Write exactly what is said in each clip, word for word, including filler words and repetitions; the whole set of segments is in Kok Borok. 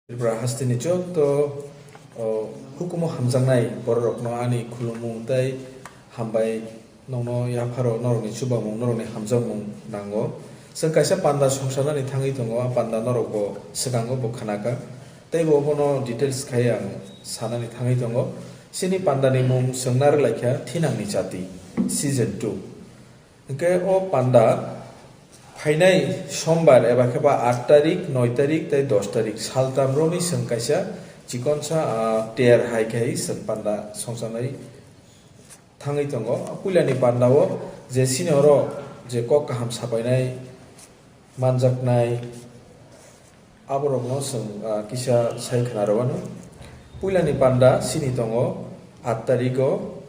Tripura hasteni joto, o, hukumu hamjaknai bororokno ani khulumung tei hambai nokno yapharo norokni chubamung, norokni hamjakmung nango. Chwng kaisa panda songsanani thangwi tongo, a panda norokbo swkango bo khnaka. Teibo obono details khai ang sanani thangwi tongo. Chini pandani mung chwng narwk laikha Thinangni Chati, season two. Hwnkhe o panda phainai sombar eba khe ba aat tarik, noi tarik tei dos tarik saltam romwi chwng kaisa chikonsa, ah, ter hai khai chwng panda songsanai thangwi tongo. Puilani pandao je sini oro je kok kaham sapainai manjaknai, aborokno chwng, ah, kisa sai khna rwano. Puilani panda sini tongo aat tarigo,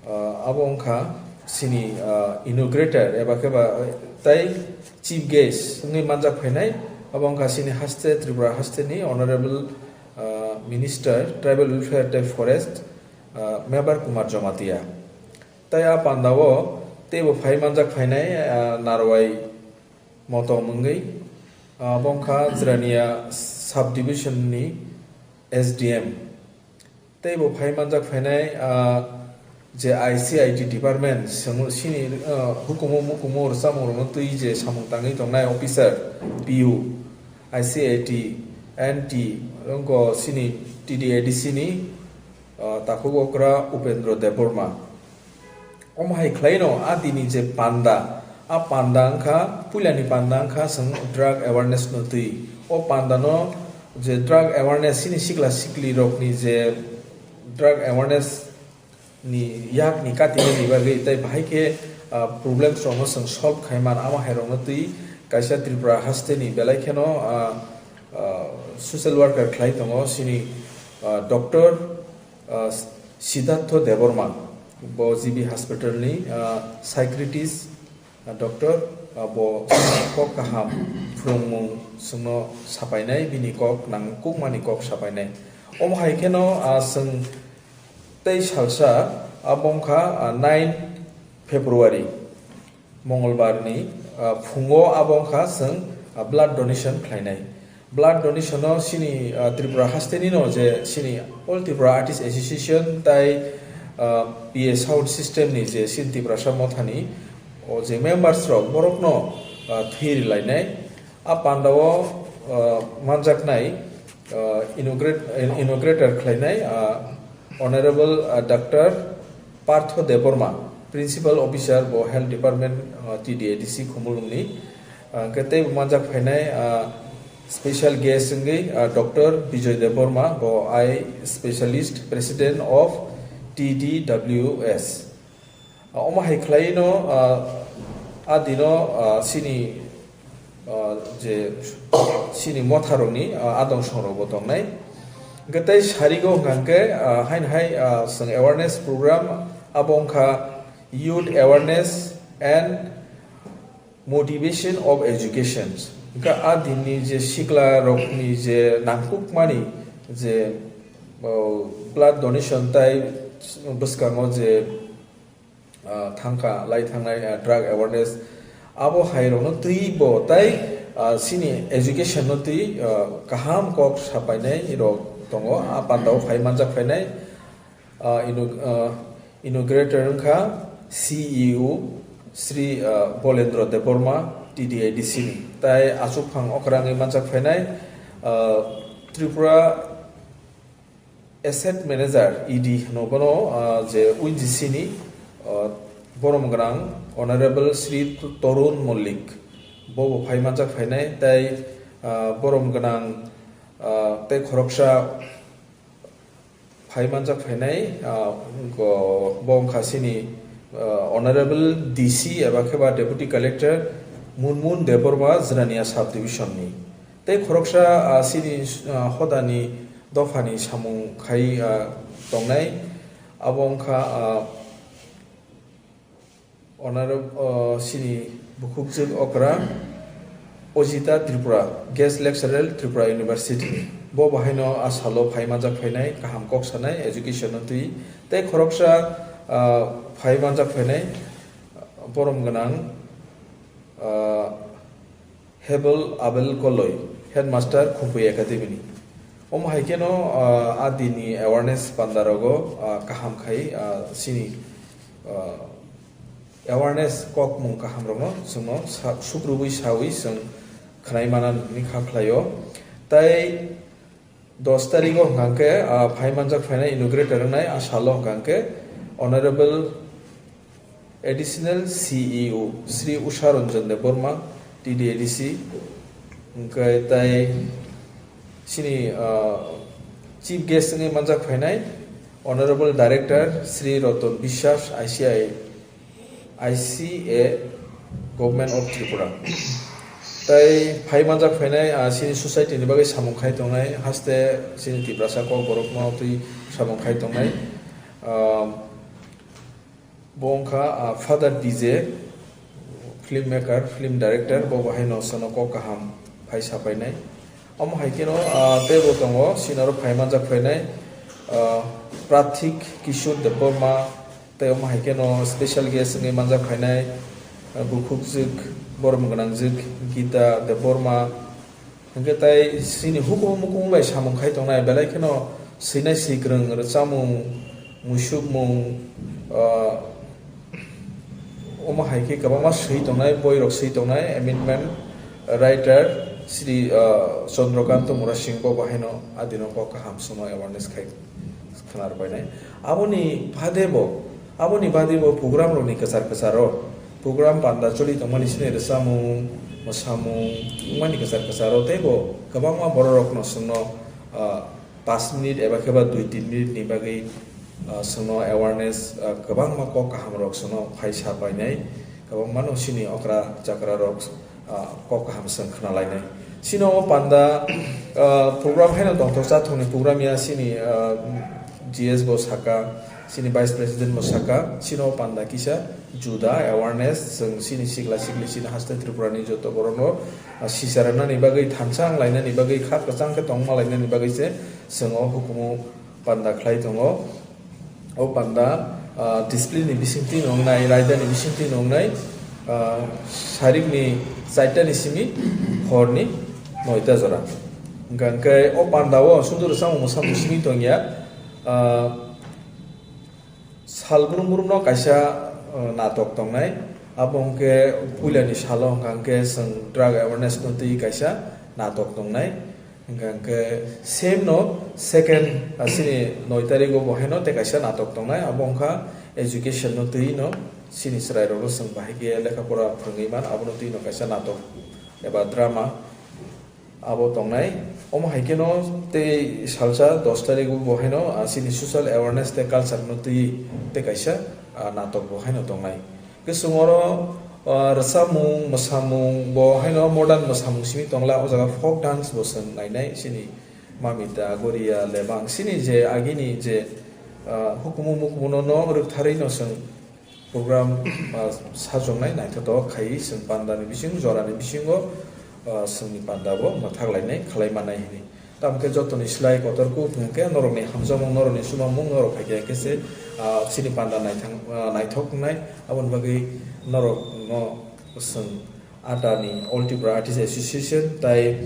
ah, abo wngkha sini, ah, inaugurator eba khe ba, eh, tai chief guest wngwi manjak phainai, abo wngkha sini haste, Tripura hasteni Honorable, ah, Minister Tribal Welfare tei Forest, ah, Mebar Kumar Jamatia. Tai a pandao teibo phai manjak phainai, ah, Narwai Motom wngwi, ah, bo wngkha Jirania Sub Division ni S D M. Teibo phai manjak phainai, ah, je I C I T department, chwng sini, ah, hukumu mukumu rwchapmung rokno twi je samung tangwi tongnai officer, P U, I C I T, N T, wngkha sini T D A D C ni, ah, takhuk okra Upendra Debbarma. Omo hai khlaino a dini je panda, a panda wngkha, puilani panda wngkha chwng drug awareness no twi. O panda no je drug awareness, chini sikla sikli rokni je drug awareness ni yak ni kati ni bagwi tei bahai khe, ah, problems rok no chwng solve khai man, amo hai rok no twi kaisa Tripura haste ni belai kheno, ah, ah, social worker khlai tongo chini, ah, doctor, ah, Siddhartho Debbarma, bo G B hospital ni, ah, psychiatrist, ah, doctor, ah, bo kok kaham phwrwngmung chwngno sapainai, bini kok nangkukmani kok sapainai. Omo hai kheno, ah, chwng tei salsa, abo wngkha, ah, nine February. Mongolbar ni, ah, phungo abo wngkha chwng, ah, blood donation khlainai. Blood donation no chini, ah, Tripura haste ni no je chini All Tripura Artist Association tai, ah, P A sound system ni je chini Tiprasa motha ni o je members rok borok no, ah, thwi rwlainai. A pandao, ah, manjaknai, ah, inaugurate-, inaugurator khlainai, ah, Honorable, ah, Doctor Partho Debbarma, Principal Officer bo Health Department, ah, T D A D C Khumulwngni, ah, hwnkhe teibo manjak phainai, ah, special guest wngwi, ah, Doctor Bijoy Debbarma, bo Eye Specialist, President of T D W S. Ah, omo hai khlai no, ah, a dino, ah, chini, ah, je chini motharokni, ah, adong songrokbo tongnai. Hwnkhe tei sarigo hwnkha hwnkhe, ah, haino hai, ah, chwng awareness program abo wngkha Youth Awareness and Motivation of Education. Hwnkhe a dinni je sikla rokni je nangkukmani je, oh, blood donation tai bwskango je ah, thangkha lai thangnai, ah, drug awareness. Abo hai rokno twi bo tai, ah, chini education no twi, ah, kaham kok sapainai rok tongo. A pandao phai manjak phainai, ah, inu-, ah, inaugurator wngkha C E O Sri, ah, Bolendra Debbarma T D A D C ni. Tai achukphang okra wngwi manjak phainai, ah, Tripura Asset Manager, E D, hwno bono, ah, je O N G C ni, ah, borom gwnang Honorable Sri Torun Mollik, bo bo phai manjak phainai, tai, ah, borom gwnang, ah, tei khoroksa phai manjak phainai, ah, go-, bo wngkha chini, ah, Honorable D C eba khe ba Deputy Collector Munmun Debbarma, Jirania Sub Division ni. Tei khoroksa, ah, chini, ah, hodani dophani samung khai, ah, tongnai, abo wngkha, ah, Honorab-, ah, chini bukhukjwk okra Ojita Tripura, Guest Lecturer, Tripura University. Bo bahaino a salo phai manjak phainai, kaham kok sanai, education no twi. Tei khoroksa, ah, phai manjak phainai, borom gwnang, ah, Hebel Abel Koloi, Headmaster Khumpui Academy ni. Omo hai kheno, ah, a dinni awareness pandarogo, ah, kaham khai, ah, chini, ah, awareness kokmung kahamrokno chwngno sa-, sukrubwi sawi chwng khwnai mana hwnwi kha khlaio. Tai dos tarigo hwnkha khe, ah, phai manjak phainai inaugurator wngnai a salo hwnkha khe Honorable Additional C E O Shri Usha Ranjan Debbarma, T D A D C, hwnkhe tai chini, ah, chief guest wngwi manjak phainai Honorable Director Shri Ratan Biswas, I C I, I C A, Government of Tripura. Tai phai manjak phainai, ah, chini society ni bagwi samung khai tongnai, haste chini Tiprasa Kokborok no twi samung khai tongnai. Ah, Bo wngkha, ah, Father D J, filmmaker, film director, bo bo haino chwngno kok kaham phai sapainai. Omo hai kheno, ah, teibo tongo, chini oro phai manjak phainai, ah, Pratik Kishore Debbarma, tei omo hai kheno special guest wngwi manjak phainai, ah, bukhukjwk borom gwnangjwk Gita Debbarma, Hwnkhe tai chini hukumu mukumu bai samung khai tongnai, belai kheno swinai swikwrwng, rwchapmung, muisupmung, ah, omo hai khe kwbangma swi tongnai, boirok swi tongnai, amendment writer Shri, ah, Chandrakanta Murasing bo bo haino a dino kok kaham chwngno awareness khai khwnar painai. Aboni bade bo, aboni bade bo program rokni kwchar kwcharo, program panda choli tongmani sini rwchapmung, mwsamung wngmani kwchar kwcharo teibo kwbangma bororokno chwngno, ah, pash minute eba khe ba dui tin minute ni bagwi, ah, chwngno awareness, ah, kwbangma kok kahamrok chwngno phai sa painai, kwbangmano sini okra chakrarok, ah, kok kaham chwng khna lainai. Chini o panda, ah, program haino tongthok chathokni program ya chini, ah, G S bo saka, chini Vice President bo saka, chini o panda kisa juda awareness chwng chini sikla sikli chini haste Tripura ni joto borok no, ah, sisa rwnani bagwi thansa wng lainani bagwi kha kwchang khe tongma lainani bagwi se chwng o hukumu panda khlai tongo. O panda, ah, discipline ni bisingtwi no wngnai, raida ni bisingtwi no wngnai, ah, sarik ni charta ni simi hor ni noita jora. Hwnkha hwnkhe o panda o sunduru samung mwsamung simi tongya, ah, sal brum brum no kaisa, ah, natok tongnai. Abo hwnkhe puila ni salo hwnkha hwnkhe chwng drug awareness no twi kaisa natok tongnai. Hingkha hingkhe same no second, ah, chini noi tarigo bo haino tei kaisa natok tongnai, abo wngkha education no twi no chini chwrai rok no chwng bahai khe lekha pora phwrwngwi man, abono twi no kaisa natok eba drama abo tongnai. Omo hai kheno tei salsa dos tarigo bo haino, ah, chini social awareness tei culture no twi tei kaisa, ah, natok bo haino tongnai. Khe chwng oro, ah, rwchapmung, mwsamung, bo haino modern mwsamung simi tongla, o jaga folk dance bo chwng nainai, chini Mamita, Goria, Lebang, chini je agini je, ah, hukumu mukumu no, no rwktharwi no chwng program, ah, sajoknai naithotok khaiwi chwng pandani bising, jorani bisingo, ah, chwngni panda bo mwthak lainai, khlai manai hwnwi. Tamo khe jotoni slai kotor kuk hwnkhe norokni hamjakmung, norokni chubamung, norok hai khe khe se, ah, chini panda naithang, ah, naithok wngnai. Aboni bagwi norokno chwng atani All Tripura Artist Association tai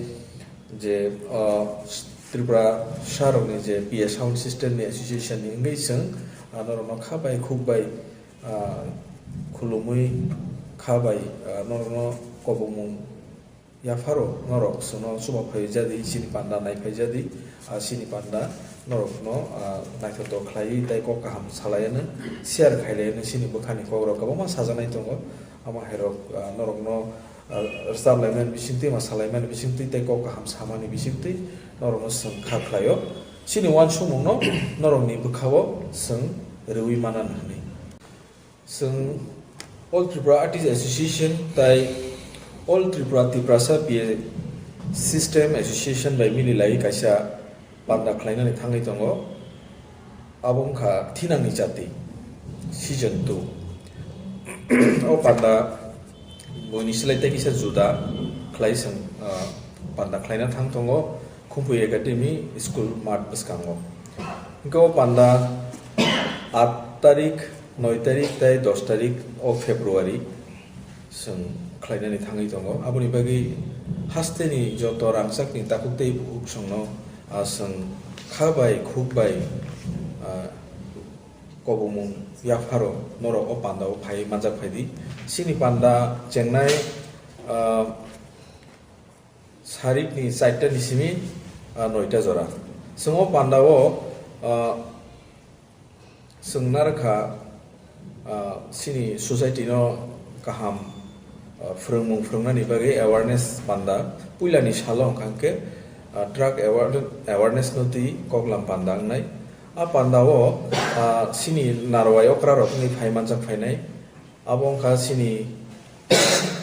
je, ah, Tripura sarokni je P A Sound System ni Association ni wngwi chwng, ah, norokno kha bai khuk bai, ah, khulumwi kha bai, ah, norokno kobongmung Yapharo norok chwngno chuba phai jadi, chini panda nai phai jadi, ah, chini panda norokno, ah, naithotok khlaiwi tei kok kaham salaiano share khailaiano chini bwkhani kokrok kwbangma sajaknai tongo. Amo hairok, ah, norokno, ah, rwchap laimani bisingtwi, ma salaimani bisingtwi tei kok kaham samani bisingtwi norokno chwng kha khlaio. Chini uansukmungno norokni bwkhao chwng rwui manan hwnwi. Chwng All Tripura Artist Association tai All Tripura Tiprasa P A System Association bai mili lai kaisa panda khlainani thangwi tongo. Abo wngkha Thinangni Jati season two. O panda buini slai tei kisa juda khlai chwng, ah, panda khlaina thang tongo. Khumpui Academy School math bwskango. Hwnkhe o panda aat tarik, noi tarik tei dos tarik o February chwng khlainani thangwi tongo. Aboni bagwi hasteni joto rangchakni takhuk tei bukhuk chwngno Ah, chwng kha bai khuk bai, ah, kobomung yapharo norok o panda o phai manjak phaidi. Chini panda chengnai, ah, sarikni charta ni simi, ah, noita jora. Chwng o panda o, ah, Chwng narwkha, ah, chini society no kaham, ah, phwrwngmung phwrwngnani bagwi awareness panda. Puilani salo hwnkha hwnkhe, ah, drug aware-, awareness no twi koklam panda wngnai. A panda o, ah, chini narwai okra rok wngwi phai manjak phainai. Abo wngkha chini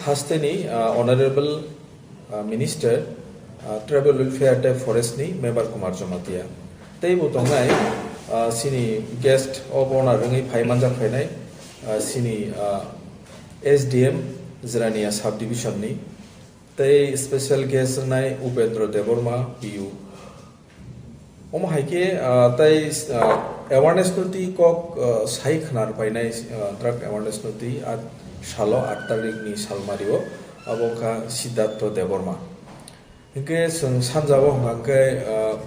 hasteni, ah, Honorable, ah, Minister, ah, Tribal Welfare tei Forest ni Member Kumar Jamatia. Tei bo tongnai, ah, chini guest of honor wngwi phai manjak phainai, ah, chini, ah, S D M Jirania Sub Division ni. Tei special guest wngnai Upendra Debbarma, P U. Omo hai khe, ah, tei, ah, awareness no twi kok, ah, sai khwna rwbainai, ah, drug awareness no twi, ah, salo aat tarikh ni salmario, abo wngkha Siddhartha Debbarma. Hinkhe chwng sanja o hwnkha khe, ah,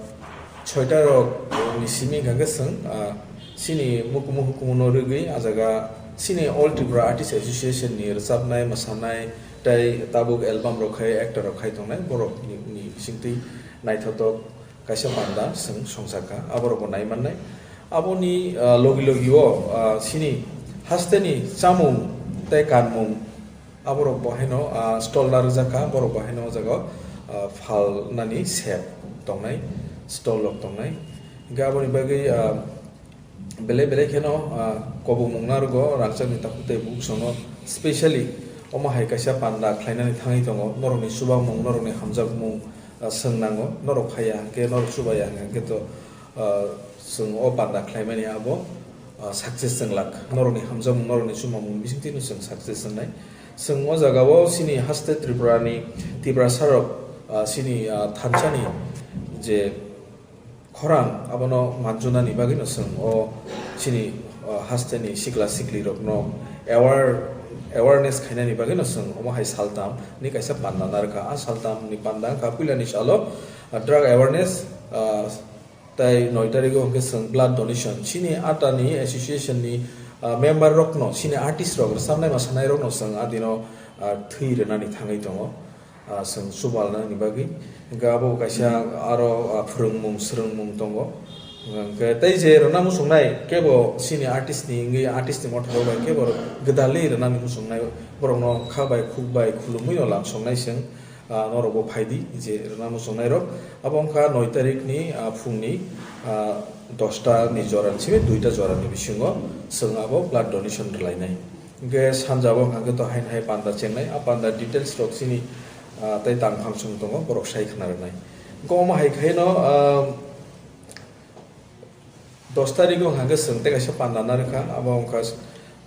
soita rok ni simi hwnkha khe chwng, ah, chini mukumu hukumu no rwgwi, ah jaga chini All Tripura Artist Association ni rwchapnai, mwsanai tei tabuk album rok khai, actor rok khai tongnai borok ni, ni bisingtwi naithotok kaisa panda chwng songchakha, aborok bo nai mannai. Aboni, ah, logi logi o, ah, chini hasteni chamung tei kanmung aborok bo haino, ah, stall narwkjakha, borok bo haino o jaga o, ah, phalnani sep tongnai, stall rok tongnai. Hinkhe aboni bagwi, ah, belai belai kheno, ah, kobomung narwgo rangchakni takhuk tei bukhuk songno specially omo hai kaisa panda khlainani thangwi tongo, norokni chubamung, norokni hamjakmung, ah, swng nango, norok phaiya hwnkhe, norok chubaiya hwnkhe to, ah, chwng o panda khlaimani abo, ah, success wnglak, norokni hamjakmung, norokni chubamung bisingtwino chwng success wngnai. Chwng o jaga o chini haste Tripura ni, Tiprasa rok, ah, chini, ah, thansa ni je khorang abono manjunani bagwino chwng o chini, o, hasteni sikla siklirokno aware, awareness khainani bagwino chwng omo hai saltam ni kaisa panda narwkha. A saltam ni panda wngkha puilani salo, a, drug awareness, a, tei noi tarigo hwnkhe chwng blood donation. Chini atani association ni, a, member rokno, chini artist rok, rwchapnai mwsanairokno chwng a dino, a, thwi rwnani thangwi tongo. Ah, chwng chubalnani bagwi. Hwnkhe abo kaisa aro, ah, phwrwngmung, swrwngmung tongo. Hwnkhe tei je rwna muchungnai kebo chini artist ni wngwi artist ni motharo bai kebo gwdalwi rwnani muchungnai borokno kha bai khuk bai khulumwino lamsoknai chwng, ah, norokbo phaidi je rwna muchungnairok. Abo wngkha noi tarikh ni, ah, phungni, ah, dosta ni jora ni simi duita jora ni bisingo chwng abo blood donation rwlainai. Hwnkhe sanja o hwnkha khe to haino hai panda chengnai, a panda details rok chini, ah, tei tang phangsong tongo, borok sai khna rwnai. Hwnkhe omo hai khaino, ah, dos tarikh o hwnkha khe chwng tei kaisa panda narwkha, abo wngkha,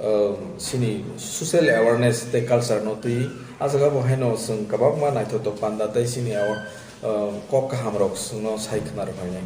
ah, chini social awareness tei culture no twi. A jaga bo haino chwng kwbangma naithotok panda tei chini abo, ah, kok kaham rok chwngno sai khna rwkhainai.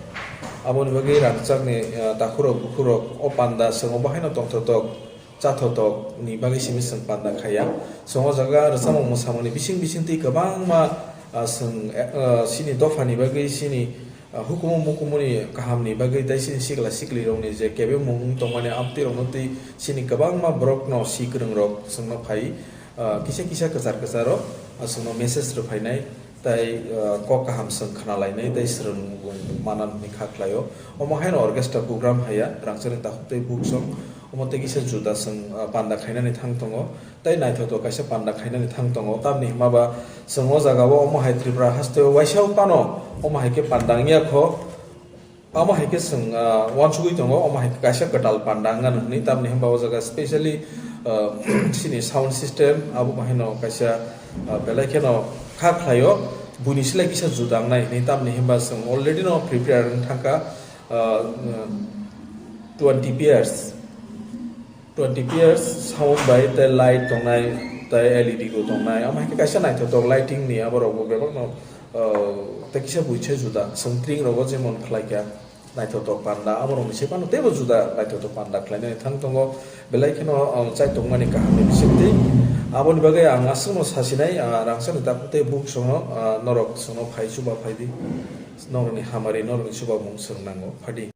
Aboni bagwi rangchakni, ah, takhurok bukhurok o panda chwng obo haino tongthotok. Chathotok ni bagwi simi chwng panda khaiya. Chwng o jaga rwchapmung mwsamung ni bising bising twi kwbangma, ah, chwng, eh, ah, chini dopha ni bagwi chini, ah, hukumu mukumu ni kaham ni bagwi tei chini sikla sikli rok ni je kebengmung wng tongmani amtwi rok no twi chini kwbangma borok no si kwrwng rok chwng no phai, ah, kisa kisa kwchar kwchar o, ah, chwng no message rw phainai. Tei, ah, kok kaham chwng khna lainai tei swrwng manani kha khlaio. Omo haino orchestra program haiya, rangchakni takhuk tei buksong. Omo tei kisa juda chwng, ah, panda khainani thang tongo. Tei naithotok kaisa panda khainani thang tongo. Tamni hwnba ba chwng o jaga o omo hai Tripura haste o waisa o phano omo hai khe panda wngya kho. Omo hai khe chwng, ah, uansugui tongo, omo hai khe kaisa kwtal panda wngna hwnwi, tamni hwnba o jaga specially, ah, chini sound system abo bo haino kaisa, ah, belai kheno kha khlaio, buini slai kisa juda wngnai hwnwi, tamni hwnba chwng already no prepare wng thangkha, ah, twenty pairs. Twenty pairs sound bai tei light tongnai, tei L E D bo tongnai. Omo hai khe kaisa naithotok lighting ni aborok bo bebak no, ah, tei kisa buicha juda. Chwng tring rogo jemon khlai kha naithotok panda, aborok ni se phano teibo juda naithotok panda khlainani thang tongo. Belai kheno, ah, chai tongmani kaham ni bisingtwi. Aboni bagwi ang aswk no sasinai, ah, rangchakni takhuk tei buksong no, ah, norok chwng no phai chuba phai di. Norokni hamari, norokni chubamung chwng nango. Phadi